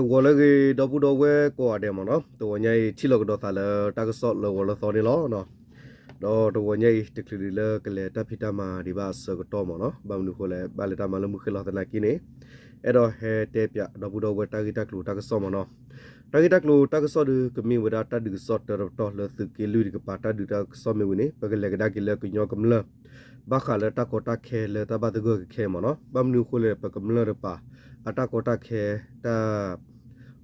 ဂီၤလၢအဂ့ၤ ဒီပုၢ်ဒီဝဲၢ်ကိးဂၤဒဲးမ့ၢ်နီၤ, တဂီၤညါအံၤ ထံၣ်လိာ်ကဒီးသးလၢတၢ်ကစီၣ်လၢဂီၤလၢသီန့ၣ်လီၤ. ဒီးတဂီၤညါအံၤ တချုးဒံးလၢကလဲၤတၢ်ဖံးတၢ်မၤဒံးဘၣ်အဆၢကတီၢ်မ့ၢ်နီၤ, ဘၣ်မနုၤအဃိလဲၣ် ဘၣ်လဲၤတၢ်မၤလၢမုၢ်ဃ့ၢ်လီၤသနာ်က့န့ၣ်, အဲၣ်ဒိးဟဲတဲပၠးဒီပုၢ်ဒီဝဲၢ်တၢ်ဂ့ၢ်တၢ်ကျိၤတၢ်ကစီၣ်မ့ၢ်နီၤ. တၢ်ဂ့ၢ်တၢ်ကျိၤတၢ်ကစီၣ်ဒီး ကမ့ၢ်ဝဲဒၣ်တၢ်ဒုးကစီၣ်တၢတပတီၢ်လၢသုးက့လွံၢ်တကပၤ တၢ်ဒုးတၢ်ကစီၣ်မ့ၢ်ဝံၤန့ၣ် ပကလဲၤကဒါက့ၤလၢကညီကမျၢၢ် ဘၣ်ဃးလၢတၢ်ကီတၢ်ခဲလၢတၢ်ဘၣ်သဂၢၢ်ကခဲမ့ၢ်နီၤ. ဘၣ်မနုၤအဃိလဲၣ် ပကမျၢၢ်တကပၤ အတၢ်ကီတၢ်ခဲ တၢ်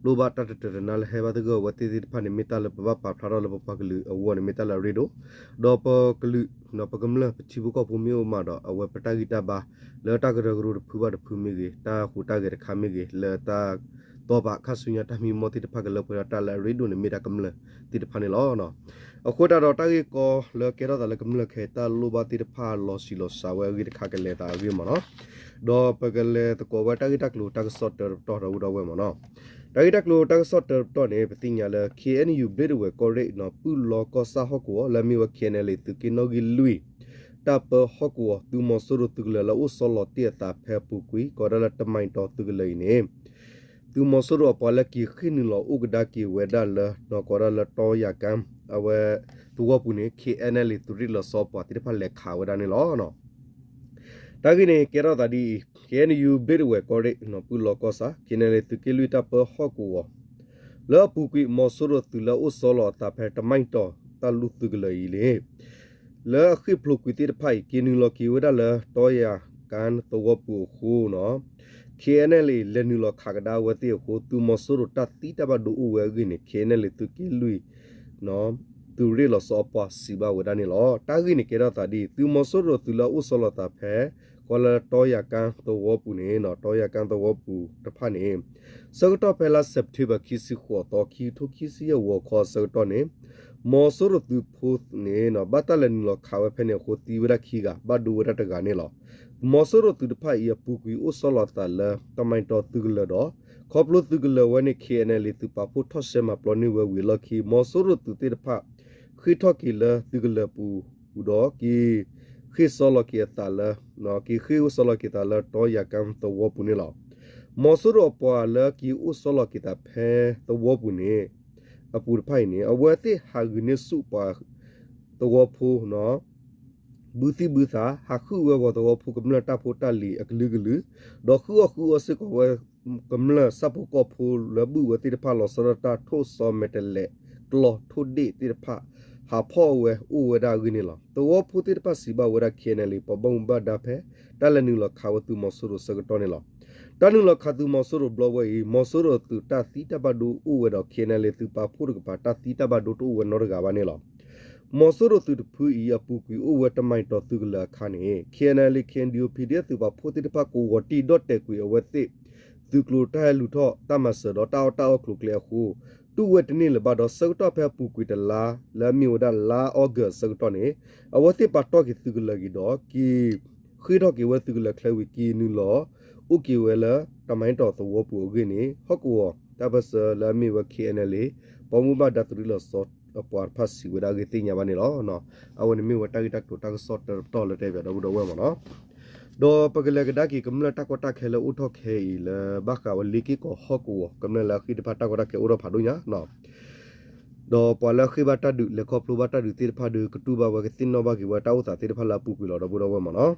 လိၣ်ဘၣ်တၢ်တတၢာ်တနါလၢဟဲဘၣ်သဂၢၢ်အဝဲသ့ၣ်သ့ၣ်တဖၣ်န့ၣ် မ့ၢ်တၢ်လၢပဘၣ်ပာ်ဖျါထီၣ်လၢပပှၤကလုာ်အဂီၢ်န့ၣ် မ့ၢ်တၢ်လၢအရ့ဒိၣ်, ဒီးပကလုာ် ပကမျၢၢ်ပထံဖိကီၢ်ဖိမ့ၢ်အိၣ်မးဒီး အဝဲပတၢ်ဂံၢ်တၢ်ဘါ လၢတၢ်ကရၢကရိတဖုဘၣ်တဖုမ့ၢ်ဂ့ၤ, တၢ်ဟူးတၢ်ဂဲၤတခါမ့ၢ်ဂ့ၤ, လၢတၢ် တီၢ်ပာ်ခါဆူညါတၢ်မံမီၢ်သ့ၣ်တဖၣ်ကလၢပှဲၤဒီးတၢ်လၢအရ့ဒိၣ်န့ၣ် မ့ၢ်ဒၣ်ကမျၢၢ်သ့ၣ်တဖၣ်န့ၣ်လီၤ. အဃိသတးဒီးတၢ်ဂ့ၢ်ကီလၢကဲထီၣ်သးလၢကမျၢၢ်ခဲအံၤ တၢ်လိၣ်ဘၣ်သ့ၣ်တဖၣ်လီၤဆံးလီၤစှၤဝဲအဂ့ၢ်တခါကလဲၤသးအဂ့ၢ်မ့ၢ်နီၤ. ဒီးပကလဲၤသကိးဝဲတၢ်ဂ့ၢ်တၢ်ကျိၤတၢ်ကစီၣ်တၢတပတီၢ်ဒီးဝံၤဒီးဝဲမ့ၢ်နီၤ. တၢ်ဂ့ၢ်တၢ်ကျိၤတၢ်ကစီၣ်တၢတပတီၢ်န့ၣ် ပသ့ၣ်ညါလၢ ခ့ၣ်အဲၣ်ယူၣ် ဘျ့ဒဝဲၢ်ကီၢ်ရ့ၣ်နီၤ ပုၢ်လီၢ်ကီၢ်ဆၣ်ဟီၣ်ကဝီၤ လၢအမ့ၢ်ဝဲ ခ့ၣ်အဲၣ်အဲၣ်လ်အ့ သုးက့နီၣ်ဂံၢ်လွံၢ် တၢ်ပၢဟီၣ်ကဝီၤသုးမီၤစိရိၤသုးကလၢၤလၢအအိၣ်ဆီလီၤတ့ၢ်အသးဖဲအပူၤကွံာ် ကိးဒၣ်လၢတမံၤတီၤသုးကလၢၤအံၤန့ၣ် သုးမီၤစိရိၤအပှၤလၢက့ၤဃ့ၢ်နုာ်လီၤအိၣ်ကဒါက့ၤဝဲဒၣ်လၢ နီၢ်ကီးဒၣ်လၢတီယၤကါ အဝဲသဝီပူၤန့ၣ် ခ့ၣ်အဲၣ်အဲၣ်လ်အ့ သုးရ့ၣ်လီၤဆီအပှၤသ့ၣ်တဖၣ်လဲၤခးဝဲဒၣ်န့ၣ်လီၤ. တၢ်ဂ့ၢ်န့ၣ်ကဲထီၣ်သးဒ်အံၤ, ခ့ၣ်အဲၣ်ယူၣ် ဘျ့ဒဝဲၢ်ကီၢ်ရ့ၣ်နီၤ ပုၢ်လီၢ်ကီၢ်ဆၣ် ခ့ၣ်အဲၣ်အဲၣ်လ်အ့ သုးက့လွံၢ်တၢ်ပၢဟီၣ်ကဝီၤ လၢအပူၤကွံာ် မီၤစိရိၤသုးလၢအအိၣ်ဆီလီၤအသးဖဲတမံၤတီၤတၢ်လူၢ်သုးကလၢၤအံၤန့ၣ် လၢအဃ့ၢ်ဖျိးကွံာ်သ့ၣ်တဖၣ်အံၤ က့ၤနုာ်လီၤက့ၤဝဲဒၣ်လၢတီယၤကါသဝီပူၤအဃိနီၤ ခ့ၣ်အဲၣ်အဲၣ်လ်အ့ လဲၤနုာ်လီၤခးကဒါအဝဲသ့ၣ်အဃိ သုးမီၤစိရိၤတၢ်သံတၢ်ဘၣ်ဒိအိၣ်ဝဲအဂ့ၢ်န့ၣ် ခ့ၣ်အဲၣ်အဲၣ်လ်အ့ သုးက့လွံၢ် သုးရ့ၣ်လီၤဆီအပှၤစံးဘၣ်ဝဲဒၣ်န့ၣ်လီၤ. တၢ်ဂ့ၢ်န့ၣ်ကဲထီၣ်သးဒ်အံၤ, သုးမီၤစိရိၤသုးလၢအအိၣ်ဆီလီၤသးဖဲ ကီးလၢတီယၤကါသဝီပူၤန့ၣ်နီၤ တီယၤကါသဝီပူၤတဖၣ်န့ၣ် ဆၢကတီၢ်ဖဲလါ September ခံဆံဃိးသီ ခံကထိခံဆံယဲၢ်ဂီၤခီအဆၢကတီၢ်န့ၣ် မီၤစိရိၤသုးဖိန့ၣ်နီၤ ဘၣ်တၢ်လဲၤနုာ်လီၤခးဝဲဖဲန့ၣ်အဃိ သံဝဲဒၣ်ခံဂၤ ဘၣ်ဒိဝဲဒၣ်တဂၤန့ၣ်လီၤ. မီၤစိရိၤသုးတဖၣ်အံၤအပူၤကွံာ်အိၣ်ဆီလီၤသးလၢတမံၤတီၤသုးကလၢၤဒီး ခီဖျိသုးကလၢၤဝဲန့ၣ် ခ့ၣ်အဲၣ်အဲၣ်လ်အ့ သုးပာ်ဖှိၣ်ထီၣ်ရှဲမၤပျီန့ၢ်ဝဲဝံၤအလီၢ်ခံ မီၤစိရိၤသုးသ့ၣ်တဖၣ် ဃ့ၢ်ထီၣ်က့ၤလၢသုးကလၢၤပူၤဒီး က့ၤဃ့ၢ်ဆီလီၤက့ၤအသးလၢ က့ၤဃ့ၢ်အိၣ်ဆီလီၤက့ၤသးလၢတီယၤကါသဝီပူၤန့ၣ်လီၤ. မီၤစိရိၤအပှၤလၢက့ၤအိၣ်ဆီလီၤက့ၤသးဖဲသဝီပူၤန့ၣ် အပူၤတဖၣ်အံၤန့ၣ် အဝဲသ့ၣ်ဟးဂုာ်န့ၢ်ဆူၣ်ပှၤသဝီဖိ ဘုသံၣ်ဘုသး ဟးဃုဝဲပှၤသဝီဖိကမျၢၢ်တၢ်ဖိတၢ်လံၤအကလုာ်ကလုာ်, ဒီးဃုအီၣ်ဃုအီစ့ၢ်ကီးဝဲ ကမျၢၢ်ဆၣ်ဖိကီၢ်ဖိလၢအဘုၣ်ဝဲသ့ၣ်တဖၣ်လီၤဆီဒၣ်တၢ်ထိၣ်စီၤမဲာ်တဲးလဲး ကျီၢ်ထိၣ်ဒ့ၣ်သ့ၣ်တဖၣ် ဟးဖီၣ်ဝဲအိၣ်ဝဲဒၣ်အဂ့ၢ်န့ၣ်လီၤ. သဝီဖိသ့ၣ်တဖၣ်စံးဘၣ်ဝဲဒၣ် ခ့ၣ်အဲၣ်အဲၣ်လ်အ့ ပှၤဘၣ်မူဘၣ်ဒါဖဲ တၢ်လဲၤနုာ်လီၤခးဝဲသုးမီၤစိရိၤအဆၢကတီၢ်န့ၣ်လီၤ. တၢ်နုာ်လီၤခးသုးမီၤစိရိၤဘျီဝဲအံၤ မီၤစိရိၤသုးတၢ်သံတၢ်ဘၣ်ဒိအိၣ်ဝဲဒီး ခ့ၣ်အဲၣ်အဲၣ်လ်အ့ သုးပာ်ဖှိၣ်တကပၤ တၢ်သံတၢ်ဘၣ်ဒိတအိၣ်ဝဲနီတဂၤဘၣ်န့ၣ်လီၤ. မီၤစိရိၤသုးတဖုအံၤအပူၤကွံာ်အိၣ်ဝဲတမံၤတီၤသုးကလၢၤအခါန့ၣ် ခ့ၣ်အဲၣ်အဲၣ်လ်အ့ ခ့ၣ်အဲၣ်ယူၣ် ပီၣ်ဒီၣ် သုးပာ်ဖှိၣ်သ့ၣ်တဖၣ်ကဝီၤတံၢ်ဒီၣ်တဲာ်ကွံာ်အဝဲသ့ၣ် သုးကျိၤတၢ်ဟဲလူၤထီၣ်တၢ်မၤစၢၤဒီးတၢ်အီၣ်တၢ်အီကျိၤကျဲအဃိ တူၢ်ဝဲတန့ၢ်လၢၤဘၣ်ဒီး ဆၢကတီၢ်ဖဲအပူၤကွံာ်တလါ လၢအမ့ၢ်ဝဲဒၣ်လါအီကူးအဆၢကတီၢ်န့ၣ် အဝဲသ့ၣ်ပာ်တီၢ်က့ၤသုးကလၢၤက့ၤဒီး က့ၤဃ့ၢ်ထီၣ်က့ၤဝဲသုးကလၢၤချဲဝံၤ က့ၤနုာ်လီၤအိၣ်က့ၤဝဲလၢတမံၤတီၤသဝီပူၤအဂ့ၢ်န့ၣ် ဟီၣ်ကဝီၤတၢ်ပၢၢ်ဆၢလၢအမ့ၢ်ဝဲ ခ့ၣ်အဲၣ်အဲၣ်လ်အ့ ပှၤဘၣ်မူဘၣ်ဒါသုးရ့ၣ်လီၤဆီအပှၤတဖၣ်စံးဝဲဒၣ်အဂ့ၢ်သ့ၣ်ညါဘၣ်န့ၣ်လီၤ. အဝဲန့ၣ်မ့ၢ်ဝဲတၢ်ဂ့ၢ်တၢ်ကျိၤတၢ်ကစီၣ်တၢတပတီၢ်လၢတဲပၠးဒီပုၢ်ဒီဝဲၢ်မ့ၢ်နီၤ. ဒီးပကလဲၤကဒါက့ၤကမျၢၢ်တၢ်ကီတၢ်ခဲလၢအိၣ်ထီၣ်ခဲအံၤလၢဘၣ်ဃးဝဲလ့က့ၢ်ကီးဟီၣ်ကဝီၤ ကမျၢၢ်လၢအဃ့ၢ်တဖၣ်တၢ်ကီတၢ်ခဲအိၣ်ထီၣ်ဖးဒိၣ်ညါ ဒီးပှၤလၢအဃ့ၢ်ဘၣ်တၢ်ဒုး လဲၤခီဖျိဘၣ်တၢ်ဒုးသ့ၣ်တဖၣ်ဒီး ကတူၢ်ဘၣ်ဝဲကသ့ၣ်နီၣ်ဘၣ်က့ၤဝဲတၢ်အိၣ်သးသ့ၣ်တဖၣ်လၢအပူၤကွံာ်လီၤဒီပုၢ်ဒီဝဲၢ်မ့ၢ်နီၤ.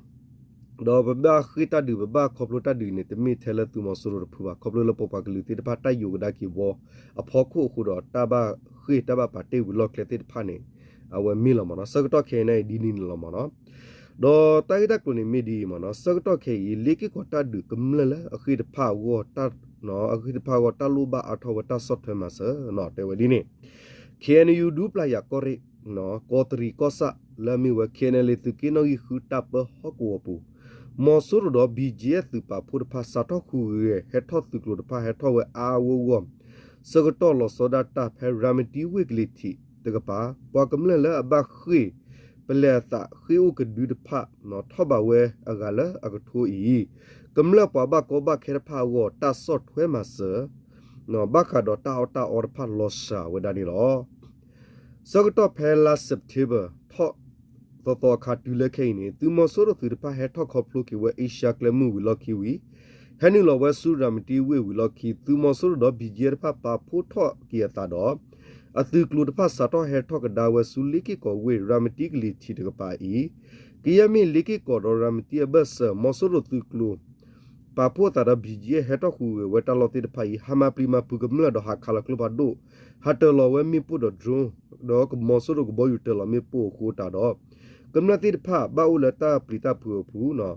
ဒီးပဘၣ်ဃ့ၢ်တၢ်ဒုး ပဘၣ်ခီဖျိတၢ်ဒုးန့ၣ် တမ့ၢ်ထဲလၢသုးမီၤစိရိၤတဖုဘၣ် ခီဖျိလၢပပှၤကလုာ်သ့ၣ်တဖၣ်တၢ်ယိးကဒါက့ၤဝီအဖီခိၣ်အဃိဒီး တၢ်ဘၣ်ဃ့ၢ်တၢ်ဘၣ်ပာ်တ့ၢ်ဝံၤလီၢ်ကျဲသ့ၣ်တဖၣ်န့ၣ် အဝဲမ့ၢ်လီၤမ့ၢ်နီၤ. ဆၢကတီၢ်ခဲအံၤန့ၣ်ဒ်န့ၣ်န့ၣ်လီၤမ့ၢ်နီၤ. ဒီးတၢ်ဂ့ၢ်တၢ်ကျိၤန့ၣ်မ့ၢ်ဒ်အံၤမ့ၢ်နီၤ. ဆၢကတီၢ်ခဲအံၤ လ့က့ၢ်ကီးတၢ်ဒုးကမျၢၢ်လၢအဃ့ၢ်တဖၣ်အဂီၢ် အဃ့ၢ်တဖၣ်အဂီၢ်တၢ်လိၣ်ဘၣ်အါထီၣ်ဝဲတၢ်ဆီၣ်ထွဲမၤစၢၤနီၤ တဲဝဲဒ်န့ၣ် ခ့ၣ်အဲၣ်ယူၣ် ဒူပျၢ်ယၤကီၢ်ရ့ၣ် ကီးတရံးကီၢ်ဆၣ် လၢအမ့ၢ်ဝဲ ခ့ၣ်အဲၣ်အဲၣ်လ်အ့ သုးက့နီၣ်ဂံၢ်ဃုတၢ်ပၢဟီၣ်ကဝီၤပူၤ မီၤစိရိၤဒီး ဘီၣ်ကၠံၣ်အဲၣ် သုးပာ်ဖှိၣ်တဖၣ် စးထီၣ်ဟူးဂဲၤ ဟဲထီၣ်သုးကျိၤတဖၣ်ဟဲထီၣ်ဝဲအါအါဂီၢ်ဂီၢ် ဆၢကတီၢ်လီၤဆီဒၣ်တၢ်ဖဲ ရၤမတံဝ့ၢ်ကလံၤထံးတကပၤ ပှၤကမျၢၢ်လၢအဘၣ်ဃ့ၢ် ပလဲၤအသးဃ့ၢ်အိၣ်ကဒုတဖၣ် ထီၣ်ဘးဝဲအဂၤလၢအကထိအံၤ ကမျၢၢ်ပှၤဘၣ်ကီဘၣ်ခဲတဖၣ်အဂီၢ် တၢ်ဆီၣ်ထွဲမၤစၢၤ ဘၣ်ဃးဒီးတၢ်အီၣ်တၢ်အီတဖၣ်လီၤစှၤဝဲဒၣ်န့ၣ်လီၤ. ဆၢကတီၢ်ဖဲလါ September ထီၣ်သီသီအခါတုၤလၢခဲအံၤန့ၣ် သုးမီၤစိရိၤသုးတဖၣ်ဟဲထီၣ်ခီဖျိက့ၤဝဲ အ့ရှါကျဲမုၢ်ဝံၤလီၢ်ခံဝံၤ ဟဲနုာ်လီၤဝဲဆူရၤမတံဝ့ၢ်ဝံၤလီၢ်ခံ သုးမီၤစိရိၤဒီး ဘံၣ်ကၠ့တဖၣ်ပာ်ဖှိၣ်ထီၣ်က့ၤအသးဒီး အသုးကျိၤတဖၣ်စးထီၣ်ဟဲထီၣ်ကဒါဝဲဆူလ့ၣ်က့ၣ်ကီၢ်ဝ့ၢ် ရၤမတံကလံၤထံးတကပၤအံၤ ကယဲၢ်မ့ၢ်လ့ၣ်က့ၣ်ကီၢ်ဒီးရၤမတံအဘၢၣ်စၢၤ မီၤစိရိၤသုးကျိၤ ပာ်ဖှိၣ်သးဒီး ဘံၣ်ကၠ့ဟဲထီၣ်ဟူးဂဲၤဝဲတၢ်လီၢ်သ့ၣ်တဖၣ်အံၤ ဟးမၤပျံၤမၤဖုးကမျၢၢ်ဒီးဟးခးလီၤကျိဖးဒိၣ် ဟးတၢၤလီၤဝဲမ့ၣ်ပိၢ်ဒီး drone ဒီးကမီၤစိရိၤကဘီယူၤတၢၤလီၤမ့ၣ်ပိၢ်အဃိတးဒီး ကမျၢၢ်သ့ၣ်တဖၣ်ဘၣ်အိၣ်လၢတၢ်ပျံၤတၢ်ဖုးအပူၤ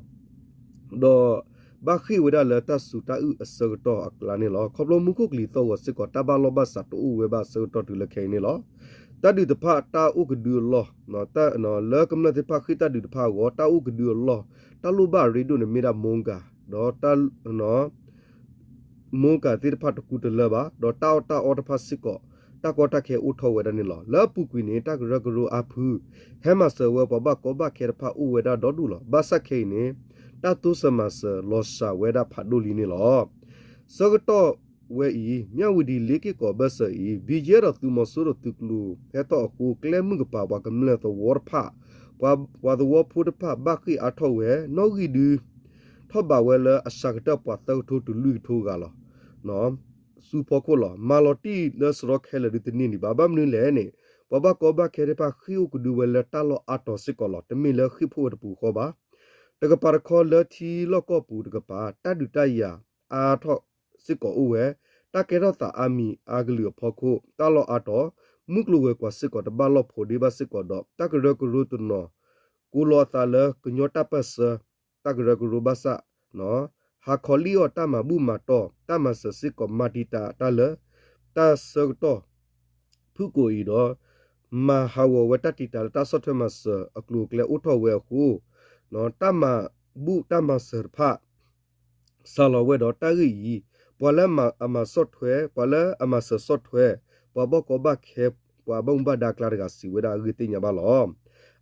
ဒီးဘၣ်ဃ့ၢ်ဝဲဒၣ်လၢတၢ်စူၤတၢ်အုၣ်အဆၢကတီၢ်အကျါန့ၣ်လီၤ. ခီဖျိမူခိၣ်ကလံၤသီၣ်ဂီၤစ့ၢ်ကီး တၢ်ဘၣ်လိာ်ဘၣ်စးတအိၣ်ဝဲဘၣ်အဆၢကတီၢ်တုၤလၢခဲအံၤန့ၣ်လီၤ. တၢ်ဒုးတဖၣ်တၢ်အိၣ်ကဒုအလီၢ် လၢကမျၢၢ်သ့ၣ်တဖၣ်ဃ့ၢ်တၢ်ဒုးတဖၣ်အဂီၢ် တၢ်အိၣ်ကဒုအလီၢ် တၢ်လိၣ်ဘၣ်အရ့ဒိၣ်န့ၣ်မ့ၢ်ဒၣ် မိကၤ ဒီး မိကၤသ့ၣ်တဖၣ်တကူတလၢဘၣ် ဒီးတၢ်အီၣ်တၢ်အီတဖၣ်စ့ၢ်ကီး တၢ်ကီတၢ်ခဲအိၣ်ထီၣ်ဝဲဒၣ်န့ၣ်လီၤ. လၢအပူၤကွံာ်န့ၣ် တၢ်ကရၢကရိအါဖု ဟဲမၤစၢၤဝဲပှၤဘၣ်ကီဘၣ်ခဲတဖၣ်အိၣ်ဝဲဒၣ်ဒီဒူၣ်လီၤ. ဘၣ်ဆၣ်ခဲအံၤန့ၣ် တၢ်တိစၢၤမၤစၢၤလီၤစှၤဝဲဒၣ်ဖးဒိၣ်လံန့ၣ်လီၤ. ဆၢကတီၢ်ဝဲအံၤ မၠၣ်ဝတံၤလ့ၣ်က့ၣ်ကီၢ်ဘၢၣ်စၢၤအံၤ ဘံၣ်ကၠ့ဒီးသုးမီၤစိရိၤသုးကျိၤဟဲထီၣ်အဃိ ကျဲမုၢ်ကပၤပှၤကမျၢၢ်သဝီတဖၣ် ပှၤသဝီဖိတဖၣ်ဘၣ်ဃ့ၢ်အါထီၣ်ဝဲ နီၣ်ဂံၢ်ဒု ထီၣ်ဘးဝဲလၢအစှၤကတၢၢ်ပှၤသၢကထိတုၤလွံၢ်ကထိဂၤလီၤ ဆူဖီခိၣ်လီၤ. မၤလီၤတံၢ်လၢစရီခဲလၢာ်ဒုတန့ၢ်ဒံးဘၣ်. ဘၣ်မနုၤလဲၣ်န့ၣ် ပှၤဘၣ်ကီဘၣ်ခဲတဖၣ်ဃ့ၢ်အိၣ်ကဒုဝဲလၢတၢ်လီၢ်အါတီၤစ့ၢ်ကီးလီၤ. တမ့ၢ်လၢဃ့ၢ်ဖှိၣ်ဝဲတပူၤဃီဘၣ်. တကပၤတခီလၢထံလီၢ်ကီၢ်ပူၤတကပၤ တၢ်ဒုးတၢ်ယၤအါထီၣ်စ့ၢ်ကီးအိၣ်ဝဲ တၢ်ကဲထီၣ်သးအါမံၤအါကလုာ်အဖီခိၣ် တၢ်လီၢ်အါတီၤ မုၢ်ကျိၤဝဲၤကွာ်စ့ၢ်ကီးတဘၣ်လီၢ်ဖိးဒ့ဘၣ်စ့ၢ်ကီးဒီး တၢ်ကရၢကရိတနီၤ ကိးလီၤအသးလၢကညီတၢ်ပၢၢ်ဆၢ တၢ်ကရၢကရိဘၣ်ဆၣ် ဟးခီလံၣ်အီၣ်တၢ်မၤဘူၣ်မၤတီၢ် တၢ်မၤစၢၤစ့ၢ်ကီး မၤတံာ်တာ်တၢ်လၢ တၢ်ဆၢကတီၢ် ဖုၣ်ကိာ်အံၤဒီး မၤဟးဂီၤဝဲတၢ်တံာ်တာ်လၢတၢ်ဆီၣ်ထွဲမၤစၢၤအကျိၤအကျဲအိၣ်ထီၣ်ဝဲအဃိ တၢ်မၤဘူၣ်တၢ်မၤစၢၤတဖၣ် စှၤလီၤဝဲဒီးတၢ်ဂ့ၢ်အံၤ ပှၤလၢအမၤဆီၣ်ထွဲ ပှၤလၢအမၤစၢၤဆီၣ်ထွဲ ပှၤဘၣ်ကီဘၣ်ခဲ ပှၤဘၣ်မူဘၣ်ဒါအကျါတဂၤစံးဝဲဒၣ်အဂ့ၢ်သ့ၣ်ညါဘၣ်လီၤ.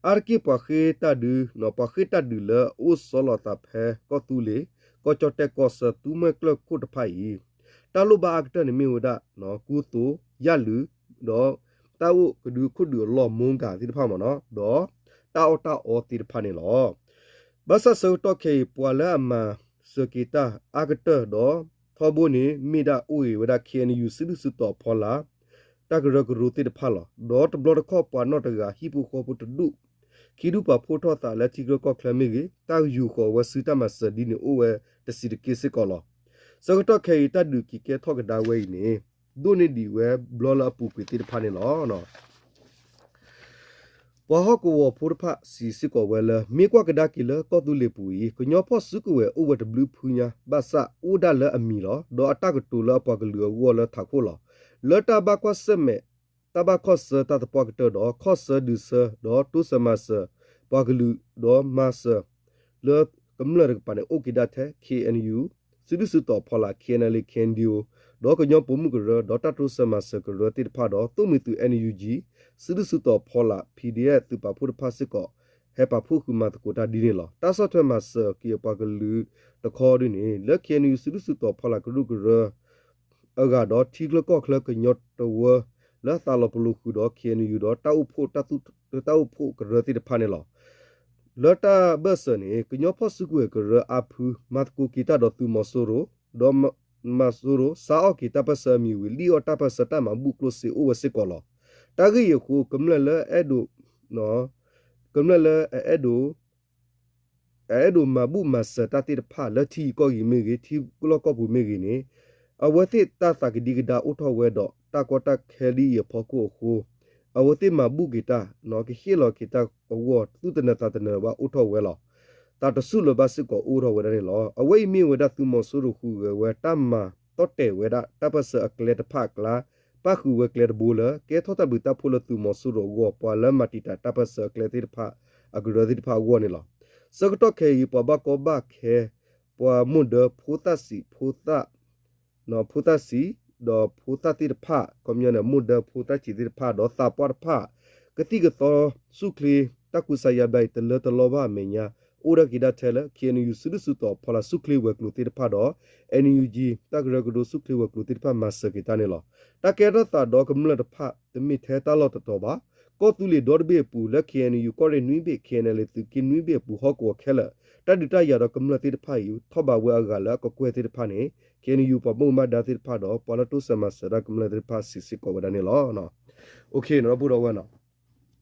အါတက့ၢ်ပှၤဃ့ၢ်တၢ်ဒုး ပှၤဃ့ၢ်တၢ်ဒုးလၢအအိၣ်ဆီလီၤသးဖဲကီၢ်သူလ့ၤ ကီၢ်ကၠီၣ်တဲၣ်ကီၢ်ဆၢ သူမှဲကျၢၢ်ခိၣ်တဖၣ်အံၤ တၢ်လိၣ်ဘၣ်အါကတၢၢ်န့ၣ်မ့ၢ်ဝဲဒၣ် ကူသိး ယၣ်လုး ဒီး တၢ်အိၣ်ကဒုခိၣ်ဒုးအလီၢ် မိကၤသ့ၣ်တဖၣ်မ့ၢ်နီၤ ဒီး တၢ်အီၣ်တၢ်အီသ့ၣ်တဖၣ်န့ၣ်လီၤ. ဘၣ်ဆၣ်ဆၢကတီၢ်ခဲအံၤ ပှၤလၢအမၤစၢၤက့ၤတၢ်အါကတၢၢ်ဒီး ထီဘိန့ၣ် မ့ၢ်ဒၣ်အိၣ်ဂ့ၤဝဲဒၣ် ခ့ၣ်အဲၣ်ယူၣ် စုဒုၣ်စုတီၤအဖီလာ် တၢ်ကရၢကရိသ့ၣ်တဖၣ်လီၤ. ဒီးတဘျီတခီၣ်ပှၤနီၢ်တဂၤ ဟံၣ်ဖိဃီဖိတဒူၣ် ခံဒူၣ်ပာ်ဖှိၣ်ထီၣ်သးလၢထံချၢကီၢ်ချၢမ့ၢ်ဂ့ၤ တၢ်ယူာ်ဃီၤဝဲဆူတၢ်မၤစၢၤဒ်န့ၣ်အိၣ်ဝဲတဆံးတက့ၢ်စ့ၢ်ကီးလီၤ. ဆၢကတီၢ်ခဲအံၤ တၢ်ဒုးက့ၤကဲထီၣ်ကဒါဝဲအံၤန့ၣ် ဒိၣ်န့ၢ်ဒံးဝဲဘျီလၢအပူၤကွံာ်သ့ၣ်တဖၣ်န့ၣ်လီၤ. ပှၤဟီၣ်ကဝီၤဖိတဖၣ်စံးစ့ၢ်ကီးဝဲလၢ မ့ၢ်ကွၢ်ကဒါက့ၤလၢကီၢ်သူလ့ၤပူၤအံၤ ကညီဖီၣ်စုကဝဲၤအိၣ်ဝဲတဘျုးဖုညါ ဘၣ်ဆၣ်အိၣ်ဒၣ်လၢအမံၤလီၤ. ဒီးအတၢ်ကတိၤလၢအပှၤကလုာ်အဂီၢ်လၢထးခိၣ်လီၤ. လၢတၢ်ဘၣ်ကွၢ်ဆၢၣ်မဲာ် တၢ်ဘၣ်ခီၣ်ဆၢတၢ်သပှၢ်ကတၢၢ်ဒီး ခီၣ်ဆၢဒုးဆၢ ဒီးတိစၢၤမၤစၢၤ ပှၤကလုာ်ဒီးမၤစၢၤ လၢကမျၢၢ်တကပၤန့ၣ် အိၣ်က့ၤဒၣ်ထဲ ခ့ၣ်အဲၣ်ယူၣ် စုဒုၣ်စုတီၤအဖီလာ် ခ့ၣ်အဲၣ်ယူၣ် ဒီးကညီပိာ်မုၣ်ကရၢ ဒီးတၢ်တိစၢၤမၤစၢၤကရၢသ့ၣ်တဖၣ်ဒီး သိၣ်မှံၤသုး NUG စုဒုၣ်စုတီၤအဖီလာ် PDF သုးပာ်ဖှိၣ်တဖၣ်စ့ၢ်ကီး ဟဲပာ်ဖှိၣ်ဃုာ်မၤသကိးတၢ်ဒ်န့ၣ်လီၤ. တၢ်ဆီၣ်ထွဲမၤစၢၤက့ၤအပှၤကလုာ်တခီဒ်န့ၣ် လၢ ခ့ၣ်အဲၣ်ယူၣ် စုဒုၣ်စုတီၤအဖီလာ်ကရူၢ်ကရၢ အဂၤဒီးထံချၢကီၢ်ချၢကညီတဝၢ လၢအသးလီၤပလိာ်ဃုာ်ဒီး ခ့ၣ်အဲၣ်ယူၣ် ဒီးတၢ်အိၣ်ဖှိၣ် တၢ်အိၣ်ဖှိၣ်ကရၢသ့ၣ်တဖၣ်န့ၣ်လီၤ. လၢတၢ်ဘၢၣ်စၢၤန့ၣ် ကညီဖီၣ်စုကဝဲၤကရၢအါဖု မၤသကိးက့ၤတၢ်ဒီးသုးမီၤစိရိၤ ဒီးမၤစိရိၤ စးအီၣ်က့ၤတၢ်ပၢၢ်ဆၢအမံၤဝံၤ လံၣ်အီၣ်တၢ်ပၢၢ်ဆၢတၢ်မၤဘူၣ်ကျိၣ်စ့အိၣ်ဝဲစ့ၢ်ကီးလီၤ. တၢ်ဂ့ၢ်အံၤအဃိ ကမျၢၢ်လၢအအဲၣ်ဒိး ကမျၢၢ်လၢအအဲၣ်ဒိး အအဲၣ်ဒိးမၤဘူၣ်မၤစၢၤတၢ်သ့ၣ်တဖၣ်လၢထံဂုၤကီၢ်ဂၤမ့ၢ်ဂ့ၤ ထံလီၢ်ကီၢ်ပူၤမ့ၢ်ဂ့ၤန့ၣ် အဝဲသ့ၣ်တၢ်သးကဒံကဒါအိၣ်ထီၣ်ဝဲဒီး တၢ်ကီတၢ်ခဲဒ်အံၤအဖီခိၣ်အဃိ အဝဲသ့ၣ်မၤဘူၣ်က့ၤတၢ် ကဟ့ၣ်လီၤက့ၤတၢ်အဂီၢ် သူၣ်တနၢၤသးတနၢၤဘၣ်အိၣ်ထီၣ်ဝဲလီၤ. သးတဆူၣ်လၢၤဘၣ်စ့ၢ်ကီးအိၣ်ထီၣ်ဝဲဒၣ်န့ၣ်လီၤ. အဝဲအံၤမ့ၢ်ဝဲဒၣ်သုးမီၤစိရိၤဃုာ်ဂဲၤဝဲတၢ်မၤတီၣ်တဲာ်ဝဲဒၣ် တၢ်ပၢၢ်ဆၢအကျဲတဖၣ်အကျါ ပၣ်ဃုာ်ဝဲကျဲတဘိလၢ ကဲထီၣ်တၢ်ဘျုးတၢ်ဖှိၣ်လၢသုးမီၤစိရိၤအဂီၢ် ပှၤလၢမၤတံာ်တာ်တၢ်ပၢၢ်ဆၢအကျဲသ့ၣ်တဖၣ် အကရၢသ့ၣ်တဖၣ်အဂီၢ်န့ၣ်လီၤ. ဆၢကတီၢ်ခဲအံၤ ပှၤဘၣ်ကီဘၣ်ခဲ ပှၤမိၢ်ဒၢဖိသၣ်ဆံး ဖိသၣ် ဖိသၣ်ဆံး ဒီးဖိသၣ်သ့ၣ်တဖၣ် ခီပညီန့ၣ် မိၢ်ဒၢဖိသၣ်ဆံးသ့ၣ်တဖၣ် ဒီးသးပှၢ်တဖၣ် ကသံၣ်ကသီဆူၣ်ချ့ တၢ်ကူစါယါဘျါအံၤ တလၢတလီဘၣ်အမဲာ်ညါ အိၣ်ဒၣ်က့ၤဒၣ်ထဲလၢ ခ့ၣ်အဲၣ်ယူၣ် စုဒုၣ်စုတီၤအဖီလာ် ဆူၣ်ချ့ဝဲၤကျိၤသ့ၣ်တဖၣ်ဒီး NUG တၢ်ကရၢကရိဆူၣ်ချ့ဝဲၤကျိၤသ့ၣ်တဖၣ် မၤစၢၤက့ၤတၢ်န့ၣ်လီၤ. တၢ်ကဲထီၣ်သးဒီးကမျၢၢ်တဖၣ် တမ့ၢ်ထဲတၢ်လီၢ်တတီၤဘၣ်. ကီၢ်သူလ့ၤဒီတဘ့ၣ်အပူၤ လၢ K N U ကီၢ်ရ့ၣ်နွံဘ့ၣ် K N L A သုးက့နွံဘ့ၣ်အပူၤဟီၣ်ကဝီၤခဲလၢာ် တၢ်ဒုးတၢ်ယၤဒီးကမျၢၢ်သ့ၣ်တဖၣ်အံၤ ထီၣ်ဘးဝဲအဂၤလၢအကကွဲၢ်သ့ၣ်တဖၣ်န့ၣ် K N U ပှၤဘၣ်မူဘၣ်ဒါသ့ၣ်တဖၣ်ဒီး ပှၤလၢတိစၢၤမၤစၢၤတၢ်ကမျၢၢ်သ့ၣ်တဖၣ်စံးစ့ၢ်ကီးဝဲဒၣ်န့ၣ်လီၤ. အိၣ်ခ့နီၤ ဒီပုၢ်ဒီဝဲၢ်နီၤ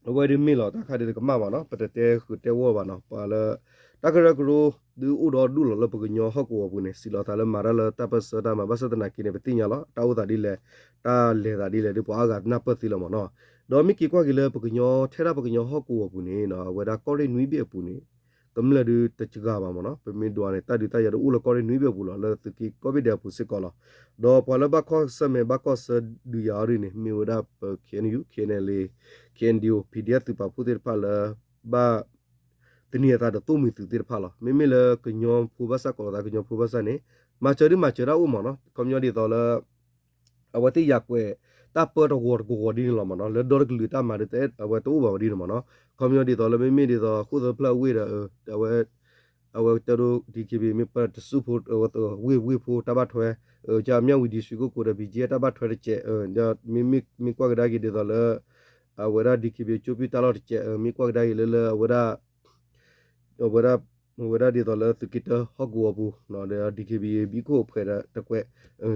အဝဲဒ်မ့ၢ်လီၤ တၢ်ခါဒ်တကမၣ်ဘၣ်နီၤ ပတတဲဃုာ်တဲဝီၢ်ဘၣ်နီၤ ပှၤလၢ တၢ်ကရၢကရိ ဒုးအိၣ်ဒီးဒူၣ်လီၤလၢပကညီဟီၣ်ကဝီၤပူၤန့ၣ် စံးလီၤသးလၢမၤတၢ်လၢတၢ်ပၢၢ်ဆၢတၢ်မၤ ဘၣ်ဆၣ်သနာ်က့န့ၣ် ပသ့ၣ်ညါလီၤ တၢ်အိၣ်သးဒ်လဲၣ် တၢ်လဲၤသးဒ်လဲၣ်ဒီး ပှၤအါဂၤနၢ်ပၢၢ်သ့လီၤမ့ၢ်နီၤ. ဒီးမ့ၢ်က့ၤကွၢ်က့ၤလၢပကညီ ထဲဒၣ်ပကညီဟီၣ်ကဝီၤပူၤန့ၣ် အဝဲဒၣ်ကီၢ်ရ့ၣ်နွံဘ့ၣ်အပူၤန့ၣ် ကမျၢၢ်ဒုးတစှၤဘၣ်မ့ၢ်နီၤ ပမ့ၢ်ဒွးန့ၣ် တၢ်ဒုးတၢ်ယၤဒုးအိၣ်လၢကီၢ်ရ့ၣ်နွံဘ့ၣ်အပူၤလီၤ လၢသုးက့ကီၢ်ဘ့ၣ်ဒဲးအပူၤစ့ၢ်ကီးလီၤ. ဒီးပှၤလၢဘၣ်ကွၢ်ဆၢၣ်မဲာ်ဘၣ်ကွၢ်ဆၢဒုးယၤအီၤဒ်န့ၣ် မ့ၢ်ဝဲဒၣ်ပ K N U K N L A K N D O P D F သုးပာ်ဖှိၣ်သ့ၣ်တဖၣ်လၢ ဘၣ် သန့ၤအသးဒီးသိၣ်မှံၤသုးသ့ၣ်တဖၣ်လီၤ. မ့မ့ၢ်လၢကညီဖိဘၣ်ဆၣ်ကိးလီၤသးကညီဖိဘၣ်ဆၣ်န့ၣ် မၤစၢၤဒုးမၤစၢၤတၢ်အိၣ်မ့ၢ်နီၤ ခီပညီဒ်သိးလၢ အဝဲသ့ၣ်ယၤကွဲး တၢ်ပၢတဂီၤတကဂီၤဒ်န့ၣ်လီၤမ့ၢ်နီၤ လၢဒီတကလုာ်တၢ်မၤဒ် အဝဲတအိၣ်ဘၣ်ဝဲဒ်န့ၣ်မ့ၢ်နီၤ ခီပညီဒ်သိးလၢမ့မ့ၢ်ဒ်သိး ဃိၣ်သၢဖျၢၣ်ဝ့ၢ်ဒီး အဝဲ အဝဲကတဲဒိ D K B A မ့ၢ်ပၢတစူၢ်ဖိ ဝ့ၢ်ဝ့ၢ်ဖိတၢ်ဘၣ်ထွဲ ကၠၢမၠၣ်ဝံၤ ဒီး ရွှေကုက္ကို ဒီး B G F တၢ်ဘၣ်ထွဲတကဲး မ့ၢ်ကွၢ်ကဒါက့ၤဒ်သိးလၢ အဝဲဒၣ် D K B A ကၠိပံၣ်တၢ်လီၢ်တကဲး မ့ၢ်ကွၢ်ကဒါက့ၤလၢလၢအဝဲဒၣ် အဝဲဒၣ် အဝဲဒၣ်ဒ်သိးလၢသုးက့တၢဟီၣ်ကဝီၤပူၤ ဒီး D K B A ဘံခိၣ်အဖှဲးဒီးတကွဲး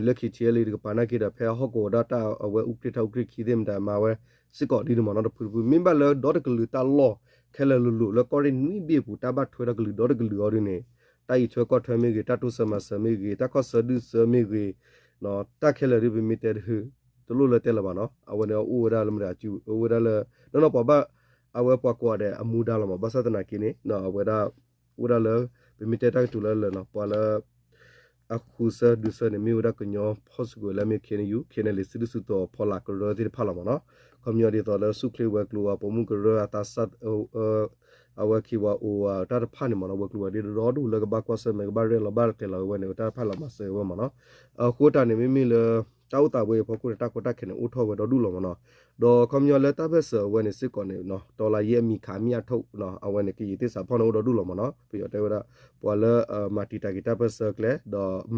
လၢ K T L A တကပၤနာ်က့ဒီး ဖဲအဟီၣ်ကဝီၤဒၣ်တၢ်အဝဲအူကြ့ၢ်ထၢအူကြ့ၢ်ခံသ့ၣ်မတၤ မၤဝဲစ့ၢ်ကီးဒ်န့ၣ်မ့ၢ်နီၤ တဖုတဖု မ့ၢ်ဘၣ်လၢဒီတကလုာ်တၢ်လီၢ် ခဲလၢာ်လိၤလိၤလၢကီၢ်ရ့ၣ်နွံဘ့ၣ်အပူၤ တၢ်ဘၣ်ထွဲဒီတကလုာ်ဒီတကလုာ်အီၤဒ်န့ၣ် တၢ်အံးထွဲကွၢ်ထွဲမ့ၢ်ဂ့ၤ တၢ်တိစၢၤမၤစၢၤမ့ၢ်ဂ့ၤ တၢ်ခီၣ်ဆၢဒုၣ်စၢၤမ့ၢ်ဂ့ၤ တၢ်ခဲလၢာ်ဒ်ပမ့ၢ်တဲတဟူ တလိၣ်လၢတဲလၢၤဘၣ်နီၤ အဝဲန့ၣ်အိၣ်ဝဲဒၣ်လၢမတၤစု အိၣ်ဝဲဒၣ်လၢ နီၢ်နီၢ်ပှၤဘၣ် အဝဲပှၤကိးဂၤဒဲးအမူဒါလီၤမး ဘၣ်ဆၣ်သနာ်က့န့ၣ် အဝဲဒၣ် အိၣ်ဝဲဒၣ်လၢ ပမ့ၢ်တဲတၢ်ကတိၤလၢလၢာ်နီၤ ပှၤလၢ အဃုဆၢဒုးဆၢန့ၣ် မ့ၢ်ဝဲဒၣ်ကညီဖီၣ်စုကဝဲၤလၢအမ့ၢ် K N U K N L A စုဒုၣ်စုတီၤဖီလာ်ကရၢသ့ၣ်တဖၣ်လီၤမးနီၤ ခီပညီဒ်သိးလၢဆူၣ်ချ့ဝဲၤကျိၤဝဲၤပိာ်မုၣ်ကရၢအသးစၢ် အဝဲခံဝဲအိၣ်ဝဲတၢ်တဖၣ်န့ၣ်မးနီၤ ဝဲၤကျိၤဝဲၤဒ်ဒီဒူၣ်လၢကဘၣ်ကွၢ်ဆၢၣ်မဲာ်ကဘၣ်ရဲၣ်လီၤဘၣ်ကျဲၤလီၤဝဲန့ၣ် တၢ်တဖၣ်လီၤမၤစၢၤဝဲမးနီၤ အဃိတၢ်န့ၣ် မ့မ့ၢ်လၢ တၢ်အိၣ်သးဝဲအဖီခိၣ်န့ၣ် တၢ်ကီတၢ်ခဲန့ၣ် အိၣ်ထီၣ်ဝဲဒီဒူၣ်လီၤမးနီၤ ဒီးခီပညီလၢတၢ်ပၢၢ်ဆၢအဝဲန့ၣ်စ့ၢ်ကီးန့ၣ် တီလါယဲအမံၤခးမံၤအထီၣ် အဝဲန့ၣ် ကယံာ်သ့ၣ်စးဖီၣ်န့ၣ်အိၣ်ဒီဒူၣ်လီၤမးနီၤ ပယီၤတဲဝဲဒၣ် ပှၤလၢမၤတံာ်တာ်က့ၤတၢ်ပၢၢ်ဆၢကျဲ ဒီး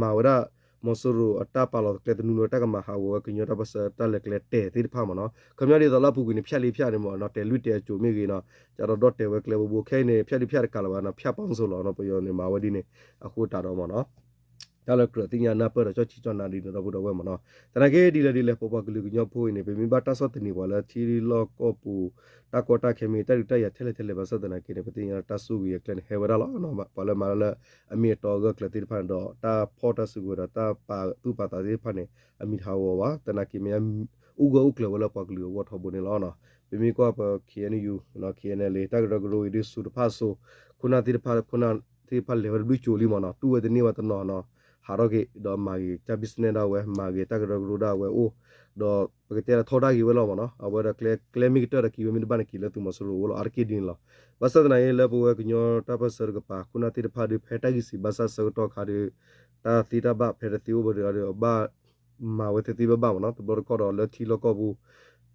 မၤဝဲဒၣ် မီၤစိရိၤအတၢ်ပာ်လီၤကျဲသနူလၢတၢ်ကမၤဟးဂီၤဝဲကညီတၢ်ပၢၢ်ဆၢတၢ်လဲၤကျဲတဲာ်သ့ၣ်တဖၣ်မးနီၤ ခီပညီဒ်သိးလၢအပူၤကွံာ်န့ၣ် ဖၠၣ်လံဖၠၣ်န့ၣ်မးနီၤ တဲာ်လွံၢ်တဲာ်အစိၤမ့ၢ်ဂ့ၤနီၤ ကဒီးဒီၣ်တဲာ်ဝဲကျဲဘိဘိ ခဲအံၤန့ၣ် ဖၠၣ်လံဖၠၣ်တကးလၢၤဘၣ်နီၤ ဖၠၣ်ပီၣ်စိၤလီၤနီၤ ပယီၤန့ၣ်မၤဝဲဒ်န့ၣ် အဃိတၢ်ဒီးမးနီၤ တၢ်လၢကြၢးသ့ၣ်ညါနၢ်ပၢၢ်ဒီးကၠီၣ်ထံကၠီၣ်နါဒ်န့ၣ်ဒီပုၢ်ဒီဝဲၢ်မးနီၤ သနာ်က့ဒ်လဲၣ်ဒ်လဲၣ် ပပှၤကလုာ်ကညီဖိအံၤန့ၣ် ပမ့ၢ်ဘၣ်တၢ်ဆီၣ်သနံးပှၤလၢထံလီၢ်ကီၢ်ပူၤ တၢ်ကီတၢ်ခဲမ့ၢ် တၢ်ဒုးတၢ်ယၤထဲလဲၣ်ထဲလဲၣ်ဘၣ်ဆၣ်သနာ်က့န့ၣ် ပသ့ၣ်ညါလၢတၢ်ဆိၣ်ဂ့ၤအကျဲန့ၣ် ဟဲဝဲဒၣ်လီၤ ပှၤလၢမၤလၢလၢ အမ့ၢ်အတီအဂၢၢ်ကျၢၤသ့ၣ်တဖၣ်န့ၣ်ဒီး တၢ်ဖီၣ်တၢ်စုကဝဲၤဒီးတၢ်ပာ်သူၣ်ပာ်သးသ့ၣ်တဖၣ်န့ၣ် အမံၤတဟးဂီၤဘၣ် သနာ်က့မ့ၢ် အိၣ်ဂၢၢ်အိၣ်ကျၢၤဝဲလၢပှၤကလုာ်အဂီၢ်ထီဘိန့ၣ်လီၤ. ပမ့ၢ်ကွၢ်ပ K N U K N L A တၢ်ကရၢကရိအံၤဒ်ဆူၣ်တဖၣ်အစိၤ ခိၣ်နၢ်သ့ၣ်တဖၣ် ခိၣ်နၢ်သ့ၣ်တဖၣ်လဲၤဝဲတဘျုးကၠိလံမးနီၤ တူၢ်ဝဲတန့ၢ်ဝဲတနီၤနီၤ ဟးထီၣ်က့ၤ ဒီးမၤဂ့ၤတၢ် business ဒၣ်ဝဲ မၤဂ့ၤတၢ်ကရၢကရိဒၣ်ဝဲအိၣ် ဒီးပကတဲလၢထီဒါက့ၤဝဲလီၤမးနီၤ အဝဲဒီးကျဲ ကျဲမ့ၢ်ကတၢၢ်ဒီးက့ၤဝဲမ့ၢ်တဘၣ်န့ၣ်က့ၤလၢသုးမီၤစိရိၤအအိၣ်လီၤ အါတက့ၢ်ဒ်န့ၣ်လီၤ. ဘၣ်ဆၣ်သနာ်က့လၢပဝဲကညီတၢ်ပၢၢ်ဆၢတကပၤ ခိၣ်နၢ်သ့ၣ်တဖၣ်ဒီး ဖဲတၢ်ဂံၢ်စံးဘၣ်စၢ်ဆၢကတီၢ်ခါဒီး တၢ်သ့တၢ်ဘၣ်ဖဲတသ့အိၣ်ဘၣ်ဒီး ဘၣ်မၤဝဲသ့သ့ဘၣ်ဘၣ်မးနီၤ တဘျီတခီၣ်ဒီးလၢထံလီၢ်ကီၢ်ပူၤ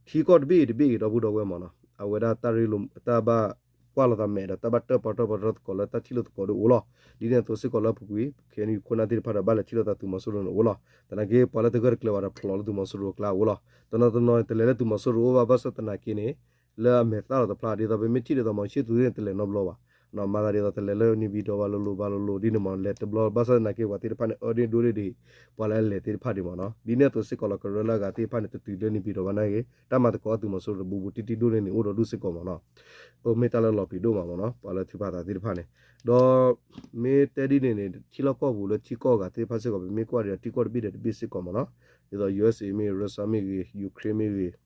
ထံကီၢ်တဘ့ၣ်တဘ့ၣ်အံၤဒီပုၢ်ဒီဝဲၢ်မးနီၤ အဝဲဒၣ်တၢ်ရ့လိာ် တၢ်ဘၣ်ကွၢ်လိာ်သးမဲာ်ဒီး တၢ်ဘၣ်တၢၣ်ပီၣ်တၢၣ်ပီၣ်တၢၣ်သကိးလၢတၢ်ထံၣ်လိာ်သကိးဒီးအိၣ်လီၤ. ဒ်န့ၣ်အသိးစ့ၢ်ကီးလၢအပူၤကွံာ် ခဲအံၤခိၣ်နၢ်သ့ၣ်တဖၣ်ဒီး ဘၣ်လဲၤထံၣ်လိာ်သးသုးမီၤစိရိၤန့ၣ်အိၣ်လီၤ. သနာ်က့ ပှၤလၢတဂၢၢ်တကျၢၤဘၣ်ဒီး ဖျိးလၢသုးမီၤစိရိၤအကျါအိၣ်လီၤ. တနီၤတနီၤန့ၣ် တလဲၤလၢသုးမီၤစိရိၤအိၣ်ဘၣ် ဘၣ်ဆၣ်သနာ်က့န့ၣ် လၢအမဲာ်သၣ်လီၤတဖျါ ဒ်သိးပမ့ၢ်ထံၣ်ဒ်သိး မောင်ချစ်သူ သ့ၣ်န့ၣ် တလဲၤနီတဘျီဘၣ်. မၤသးဒ်သိးတလဲၤလၢန့ၣ်ပၠံၤတီၤဘၣ်လိၤလိၤဘၣ်လိၤလိၤဒ်န့ၣ်မး လဲၤတဘျီ ဘၣ်ဆၣ်သနာ်က့ ပှၤသ့ၣ်တဖၣ်န့ၣ် အၢဒ့ၣ်ဒိၣ်ဒ့ၣ်ဒံး ပှၤလၢအလဲၤသ့ၣ်တဖၣ်ဒံးမးနီၤ. ဒ်န့ၣ်အသိးစ့ၢ်ကီးလီၤ ကရၢလၢအဂၤသ့ၣ်တဖၣ်န့ၣ် တတုၤလၢန့ၣ်ပၠံၤတီၤဘၣ်နာ်က့ တၢ်မၤသကိးအသုးမီၤစိရိၤတဘူးဘူးတံၢ်တံၢ်ဒိၣ်န့ၢ်န့ၣ် အိၣ်ဒီးဒူၣ်စ့ၢ်ကီးမးနီၤ. အိၣ်မ့ၢ်တၢ်လၢလီၤပျံၤဒိၣ်မးမးနီၤ ပှၤလၢထုးဖးသးသ့ၣ်တဖၣ်န့ၣ် ဒီး မ့ၢ်တဲဒ်န့ၣ်န့ၣ် ထံလီၢ်ကီၢ်ပူၤလၢထံကီၢ်ဂၤသ့ၣ်တဖၣ်စ့ၢ်ကီး ပမ့ၢ်ကွၢ်ဒီးထံကီၢ်တဘ့ၣ်ဒီးတဘ့ၣ်စ့ၢ်ကီးမးနီၤ ဒ်သိး U S A မ့ၢ်ဂ့ၤ Russia မ့ၢ်ဂ့ၤ Ukraine မ့ၢ်ဂ့ၤ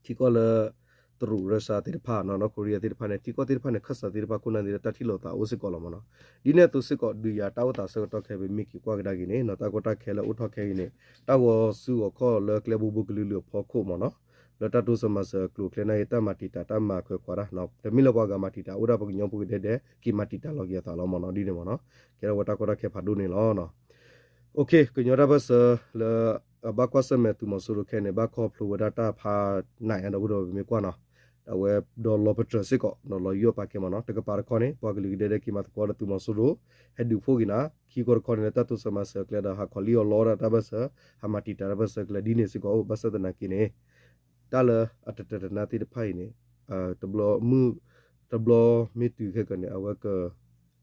ထံကီၢ်လၢ တရူး Russia သ့ၣ်တဖၣ် North Korea သ့ၣ်တဖၣ်န့ၣ် ထံကီၢ်သ့ၣ်တဖၣ်န့ၣ် ခၢၣ်စးသ့ၣ်တဖၣ် ခိၣ်နၢ်သ့ၣ်တၢ်ထံၣ်လိာ်သးအိၣ်စ့ၢ်ကီးလီၤမးနီၤ. ဒ်န့ၣ်အသိးစ့ၢ်ကီး ဒုးယၤတၢ်အိၣ်သးဆၢကတီၢ်ခဲအံၤ ပမ့ၢ်က့ၤကွၢ်ကဒါက့ၤန့ၣ် တၢ်ကီတၢ်ခဲလၢအိၣ်ထီၣ်ခဲအံၤန့ၣ် တၢ်ဂီၤစုဂီၤခီၣ်လၢကျဲဘိဘိကလုာ်လုာ်အဖီခိၣ်မးနီၤ လၢတၢ်တိစၢၤမၤစၢၤအကျိၤအကျဲနာ်က့ တၢ်မၤတံာ်တာ်တၢ်မၤခွဲးခွးတၢ် တမ့ၢ်လၢပှၤဂၤမၤတံာ်တာ် အိၣ်ဒၣ်ပှၤကညီဖိကဒဲဒဲး က့ၤမၤတံာ်တာ်လီၤက့ၤအသးလီၤမးနီၤ ဒ်န့ၣ်မးနီၤ. ကဲထီၣ်ဝဲတၢ်ကီတၢ်ခဲဖးဒိၣ်န့ၣ်လီၤ. ကညီတၢ်ပၢၢ်ဆၢလၢ အဘၣ်ကွၢ်ဆၢၣ်မဲာ်သုးမီၤစိရိၤခဲအံၤန့ၣ် ဘၣ်ခီဖျိဝဲဒၣ်တၢ်ဖးနးညါဒီပုၢ်ဒီဝဲၢ် ပမ့ၢ်ကွၢ်နီၤ အဝဲဒီးလီၤပတြၢၤစ့ၢ်ကီး ဒီးလီၤယိၣ်ပာ်ကဲမးနီၤ တကပၤတခီန့ၣ် ပှၤကလုာ်ကဒဲဒဲးက့ၤမၤသကိးဒီးသုးမီၤစိရိၤ ဟဲဒုးဖှိၣ်က့ၤနၤ ခံခီတခီန့ၣ်လၢတၢ်တိစၢၤမၤစၢၤအကျဲဒီး ဟးခီလံအီၤလီအီၣ်ဒၣ်တၢ်ပၢၢ်ဆၢ ဟးမၤတံာ်တာ်တၢ်ပၢၢ်ဆၢအကျဲ ဒ်န့ၣ်စ့ၢ်ကီး ဘၣ်ဆၣ်သနာ်က့န့ၣ် တၢ်လၢအတတဲာ်တနါသ့ၣ်တဖၣ်အံၤန့ၣ် တဘျီမုၢ် တဘျီမ့ၢ်တုၤခဲကီးန့ၣ် အဝဲက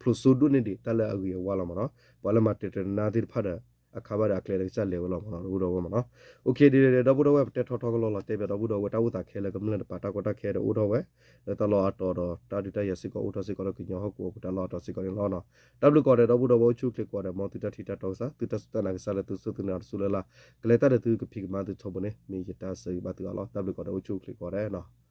ဖျိးစိဒိၣ်န့ၢ်ဒံးတၢ်လၢအဂ့ၤအဝါလီၤမ့ၢ်နီၤ. ပှၤလၢမၤတဲာ်တနါသ့ၣ်တဖၣ်ဒီး အခါဘၣ်ဒီးအကျဲတကစၢ်လဲၤဝဲလီၤမ့ၢ်နီၤ ဒီပုၢ်ဒီဝဲၢ်မ့ၢ်နီၤ. အိၣ်ခ့ ဒ်ဒီးဒီပုၢ်ဒီဝဲၢ် ပတဲထီထီကလီလီၤ တဲဘၣ်ဒီပုၢ်ဒီဝဲၢ် တၢ်အိၣ်သးခဲလၢာ် ကမျၢၢ်တပၤ တၢ်ကီတၢ်ခဲဒီးအိၣ်ထီၣ်ဝဲ လၢတၢ်လီၢ်အတီၤဒီး တၢ်ဒုးတၢ်ယၤစ့ၢ်ကီးအိၣ်ထီၣ်စ့ၢ်ကီးလၢကညီဟီၣ်ကဝီၤပူၤ တၢ်လီၢ်အတီၤစ့ၢ်ကီးန့ၣ်လီၤ. တၢ်ဘျုးကိးဂၤဒဲး ဒီပုၢ်ဒီဝဲၢ် အိၣ်ဆူၣ်အိၣ်ချ့ကိးဂၤဒဲး မ်သုတၢ်ထံၣ်တၢ်တီကစၢ် သုတၢ်စူၢ်တၢ်နာ်ကစၢ်လၢသုစူၢ်သုနာ်တစူၢ်လၢ်လၢ် ကလဲၤတၢ်ဒီးသုကဖံးကမၤသုထီဘိန့ၣ် မ့ၢ်ယတၢ်ဆၢဂ့ၤဘၣ်သုအီၤလီၤ. တၢ်ဘျုးကိးဂၤဒဲး အိၣ်ဆူၣ်အိၣ်ချ့ကိးဂၤဒဲးနီၤ.